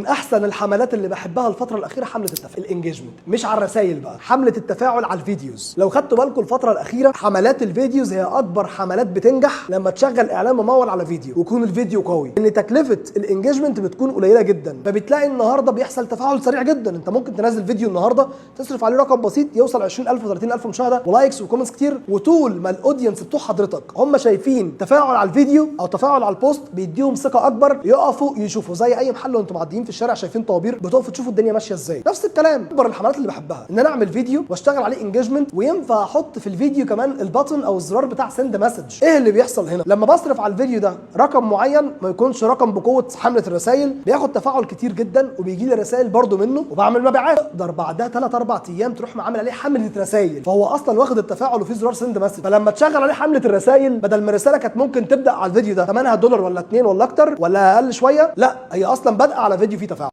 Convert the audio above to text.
احسن الحملات اللي بحبها الفترة الاخيرة حمله التفاعل، ال engagement، مش على الرسائل بقى، حمله التفاعل على ال videos. لو خدتوا بالكم الفترة الاخيرة حملات ال videos هي اكبر حملات بتنجح لما تشغل اعلان ممول على فيديو ويكون الفيديو قوي، ان تكلفة ال engagement بتكون قليله جدا، فبتلاقي النهارده بيحصل تفاعل سريع جدا. انت ممكن تنزل فيديو النهارده تصرف عليه رقم بسيط يوصل 20000 و30000 مشاهده و likes و comments كتير، وطول ما ال audience بتوع حضرتك هم شايفين تفاعل على الفيديو او تفاعل على ال post بيديهم ثقة اكبر يقفوا يشوفوا. زي اي محل وانتم معديين في الشارع شايفين طوابير بتقفوا تشوفوا الدنيا ماشية ازاي. نفس الكلام، اكبر الحملات اللي بحبها ان انا اعمل فيديو واشتغل عليه engagement، وينفع احط في الفيديو كمان ال button او الزرار بتاع send message. ايه اللي بيحصل هنا؟ لما بصرف على الفيديو ده رقم معين، ما يكونش رقم بقوة حمله الرسائل، بياخد تفاعل كتير جدا وبيجي لي رسائل برده منه وبعمل مبيعات. تقدر بعدها 3 4 ايام تروح عامل عليه حمله رسائل، فهو اصلا واخد التفاعل وفي زرار send message. فلما تشغل عليه حمله الرسائل، بدل ما الرسالة كانت ممكن تبدا على الفيديو ده ثمنها دولار ولا 2 ولا اكتر ولا اقل شويه، لا هي اصلا بادئه على فيديو فيه تفاعل.